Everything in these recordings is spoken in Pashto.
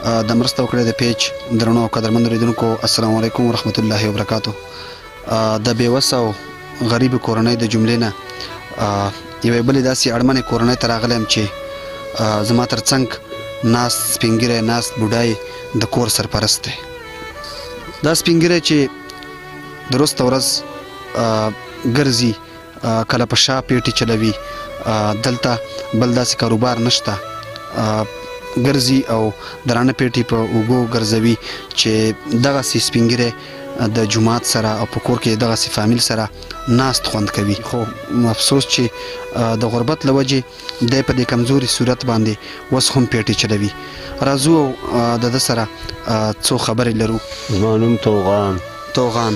د مرسته وکړئ د پیج درنو او قدرمنو لیدونکو، السلام علیکم ورحمت الله وبرکاتو. د بې وسه او غریبې کورنۍ د جملې نه یوې بلې داسې اړمنې کورنۍ ته راغلی یم چې زما تر څنګ ناست سپینږیری، ناست بوډای د کور سرپرست دی. دا سپینږیری چې درسته ورځ ګرځي، کله په شا پیټي چلوي، دلته بل داسې کاروبار نشته، ګرځي او درانه پیټي په اوږو ګرځوي چې دغسې سپینږیری د جومات سره او په کور کې دغسې فامیل سره ناست خوند کوي. خو افسوس چې د غربت له وجې دی په دې کمزوري صورت باندې اوس هم پیټي چلوي. راځو او د ده سره څو خبرې لرو. زما نوم توغان. توغان،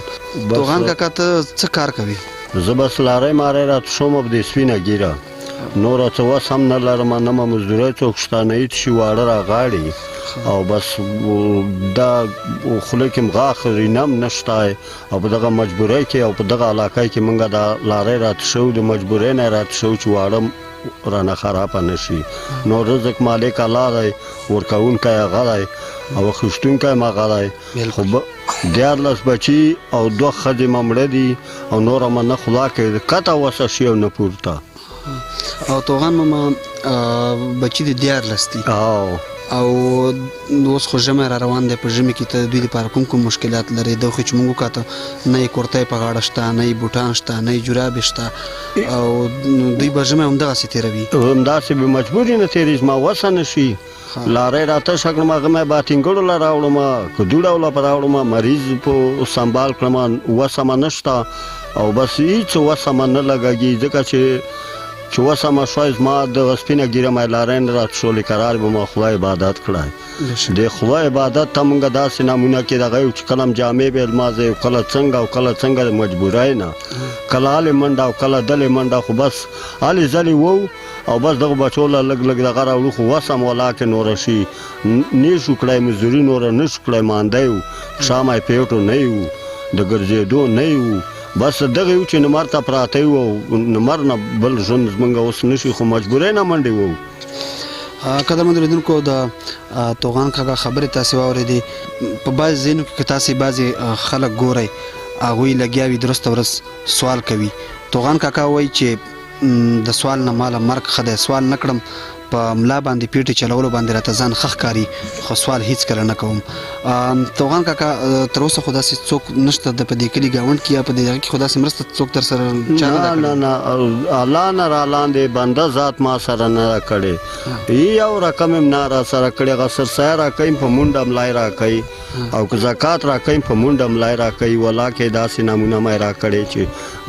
توغان کاکا، ته څه کار کوي؟ زه بس لارۍ مارۍ راتشوم په دې سپینه ږیره، نوره څه وس هم نه لرم، نه مه مزدورۍ څوک شته، نه هېڅ شي، واړه راغاړي او بس دا خوله کې م غاښ رینه هم نشته. او په دغه مجبورۍ کې او په دغه علاقه کې مونږ دا لارۍ راتشو، د مجبورۍ نه راتشو چې واړه رانه خرابه نه شي. نو رزق مالک الله دی، ورکوونکی هغه دی او اخیستونکی هم هغه دی. خو 13 بچي او 2 ښځې مه مړه دي او نوره مه نه خدا کې کته وسه شي او نه پورته. او توغان ماما، بچي دې 13 دي او اوس خو ژمی را روان دی، په ژمي کې ته د دوی لپاره کوم کوم مشکلات لرې؟ دا خو چې موږ وکاته، نه یې کورتۍ په غاړه شته، نه یې بوټان شته، نه یې جرابې شته، او دوی به ژمی همدغسې تېروي. همداسې به مجبوري نه تېرېږي، زما وسه نه شي. لارۍ راته کړم، هغه مې باتینګړو له راوړم، که دوړه له په راوړم، مریض په سنبال کړم، وسه مې نشته او بس هېڅ وسه مې نه لګېږي، ځکه چې وسه مې شوه زما د سپینه ږیره مې لارۍ نه راتشولې، قرار به ما خدای عبادت کړی. د خدای عبادت ته مونږ داسې نمونه کې دغه یو چې کله جامې به لمازې او کله څنګه او کله څنګه د مجبورۍ نه، کله هلې منډه او کله دلې منډه، خو بس هلې ځلې وو او بس دغو بچو له لږ لږ دغه راوړو، خو وسه مو ولاکې نوره شي نه شو کړی، مزدوري نوره نه شو کړی، مانده یو، شامه یې پیټو نه یو، د ګرځېدو نه یو، بس دغه یو چې نمر ته پراته یو او نمر نه بل ژوند زمونږ اوس نه شي، خو مجبورۍ نه منډې وو. قدرمنو لیدونکو، د توغان کاکا خبرې تاسې واورېدې. په بعضې ځایونو کې که تاسې بعضې خلک ګورئ، هغوی لګیا وي درسته ورځ سوال کوي. توغان کاکا وایي چې د سوال نه ماله مرګ ښه دی، سوال نه کړم، په ملا باندې پیټې چلولو باندې راته ځان ښه ښکاري، خو سوال هیڅکله نه کوم. توغان کاکا، تر اوسه خو داسې څوک نشته د په دې کلي ګاونډ کې یا په دې دغه کې خو داسې مرسته څوک در سره چا نه ده کړې؟ نه نه، الله نه را لاندې بنده ذات ما سره نه ده کړې، یو رقم هم نه را سره کړې. هغه سرسایه راکوي په مونډه ملای راکوي، او که زکات راکوي په مونډه ملای راکوي، ولاکې داسې نمونه مې راکړې چې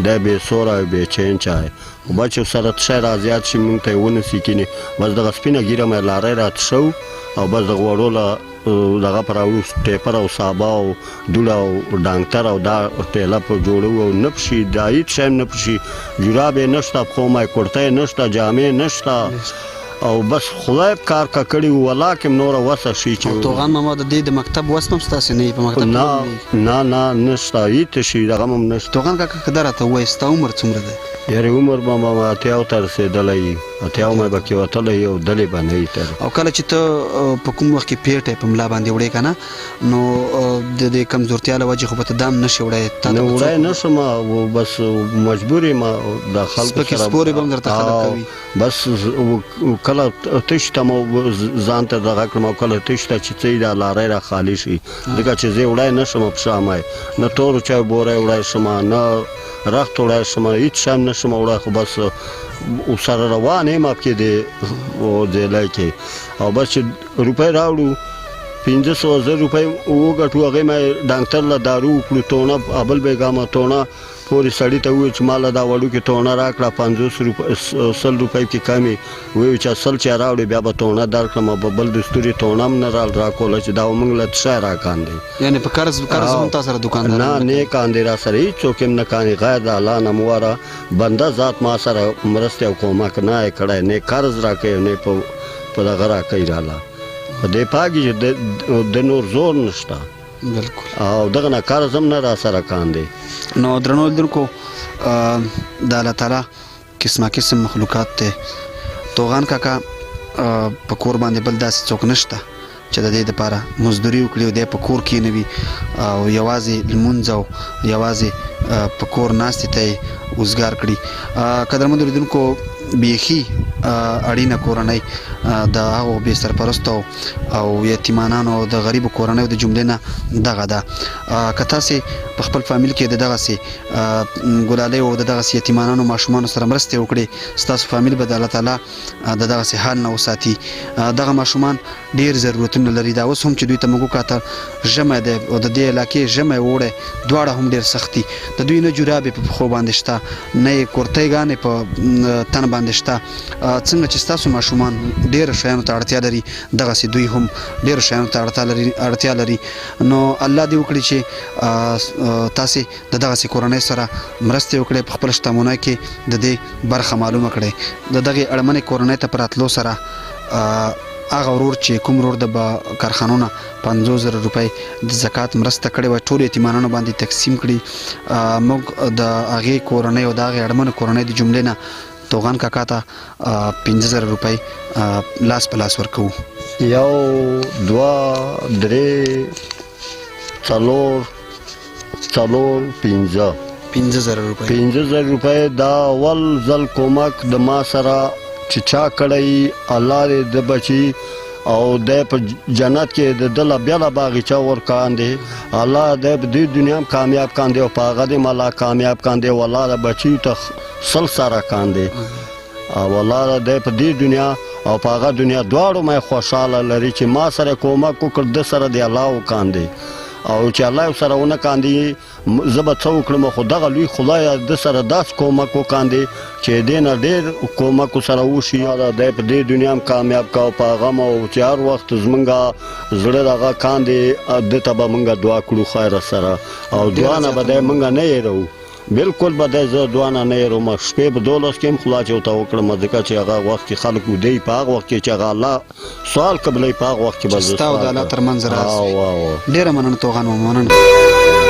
دی بې سوره او بې چین چای، خو بس چې سره تشه را زیات شي مونږ ته یې ونسي کینې. بس دغه سپینه ږیره مې لارۍ راتشو او بس دغه وړو له دغه په راوړو، ټیپر او سابه او دوړه او ډانګتر او دا ټیله په جوړو او نه پشي، دا هېڅ شی هم نه پشي، جرابې نشته، پښو مې کورتۍ نشته، جامې نشته، او بس خدای کار کا کړی ولاکه نور وسه شي چې. توغان ماما، د دې د مکتب وس هم ستاسې نه په مکتب؟ نه نه نه، نشته هېڅ شي، دغه هم نشته. توغان کاکا، که دا راته ووایې ستا عمر څومره دی؟ یاري عمر به ما 80 ته رسېدلی، 80 مې به کې وتلی او دلې به نه وي تر. او کله چې ته په کوم وخت کې پیټی په ملا باندې وړې که نه، نو د دې کمزورتیا له وجې خو به ته دام نه شې وړی؟ نه، وړی نه شم، بس مجبور یم د خلکو سپکې سپورې به هم درته خلک کوي. بس کله تش ته مو ځان ته دغه کړم او کله تش ته چې څه دا لارۍ را خالي شي، ځکه چې زه وړی نه شم، په شا مې نه تورو چای بوری وړی شم، نه رخت وړی شم، هېڅ شی هم نه شم وړی، خو بس سره روان یم پکې دې ځیلی کې. او بس چې روپۍ راوړو 500 زر روپۍ وګټو، هغې مې ډاکټر له دارو وکړو، توڼه ابل بېګامه توڼه پورې سړي ته وویل چې ماله دا وړوکې توڼه راکړه، 50 روپۍ 100 روپۍ کې کمې وویل چې 100 چې راوړې بیا به توڼه درکړم، او په بل دستوري توڼه هم نه راکوله چې دا موږ له څه راکاندې. یعنې په قرض قرض هم تا سره دوکاندار نه نه کاندې، را سره هېڅوک هم نه کاندې، غیر د الله نه مواره بنده ذات ما سره مرستې او کومک نه یې کړی، نه قرض راکوي نه په دغه راکوي راله. په دې پاکي چې د نور زور نشته. بالکل. او دغه نه قرض هم نه را سره کاندې. نو درنو لیدونکو، د الله تعالی قسمه قسم مخلوقات دی. توغان کاکا په کور باندې بل داسې څوک نشته چې د دې لپاره مزدوري وکړي او دی په کور کېنوي او یوازې لمونځ او یوازې په کور ناستې ته یې وزګار کړي. قدرمندو لیدونکو، بیخي اړینه کورنۍ د هغو بې سرپرستو او یتیمانانو او د غریبو کورنیو د جملې نه دغه ده. که تاسې په خپل فامیل کې د دغسې ګلالیو او د دغسې یتیمانانو ماشومانو سره مرستې وکړي، ستاسو فامیل به د الله تعالی د دغسې حال نه وساتي. دغه ماشومان ډیر ضرورتونه لري. دا اوس هم چې دوی ته موږ وکاته، ژمی دی او د دې علاقې ژمی اوړی دواړه هم ډیر سخت دي. د دوی نه جرابې په پښو باندې شته، نه یې کورتۍ ګانې په تن باندې شته. څنګه چې ستاسو ماشومان ډیر شیانو ته اړتیا لري، دغسې دوی هم ډیر شیانو ته اړتیا لري. نو الله دې وکړي چې تاسې د دغسې کورنۍ سره مرستې وکړئ، په خپل شتمنۍ کې د دې برخه معلومه کړئ. د دغې اړمنې کورنۍ ته په راتلو سره هغه ورور چې کوم ورور د کارخانو نه 50,000 روپۍ د زکات مرسته کړې وه، ټولو یتیمانانو باندې تقسیم کړي. موږ د هغې کورنۍ او د هغې اړمنې کورنۍ د جملې نه توغان کاکا ته 5,000 روپۍ لاس په لاس ورکوو. 1 2 3 4 4 5 5,000 روپۍ. 5,000 روپۍ دا اول ځل کومک د ما سره چې چا کړی، الله دې د بچي او دی په جنت کې د ده له بېله باغچه ورکاندې، الله دی په دې دنیا هم کامیاب کاندې او په هغه دې هم الله کامیاب کاندې، او الله د بچیو ته سل سره کاندې، او الله دی په دې دنیا او په هغه دنیا دواړو مې خوشحاله لري چې ما سره کومک وکړ، ده سره دې الله وکاندې، او چې الله یې سره ونه کاندې زه به څه وکړم، خو دغه لوی خدای ده سره داسې کومک وکاندې چې دې نه ډېر کومک سره وشي. دی په دې دنیا هم کامیاب کا او په هغه هم، او چې هر وخت زمونږ زړه دغه کاندې، ده ته به مونږ دعا کړو خیره سره، او دعا نه به دی مونږ نه هېروو، بالکل به دی زه دعا نه نه هېروم. شپې په 12 کې هم خدای چې ورته وکړم، ځکه چې هغه وخت کې خلک ویده وي، په هغه وخت کې چې هغه الله سوال قبلوي، په هغه وخت کې به زه ستا او د سوال الله کوم. ترمنځ راز وي. او. ډېره مننه توغان ماما، مننه.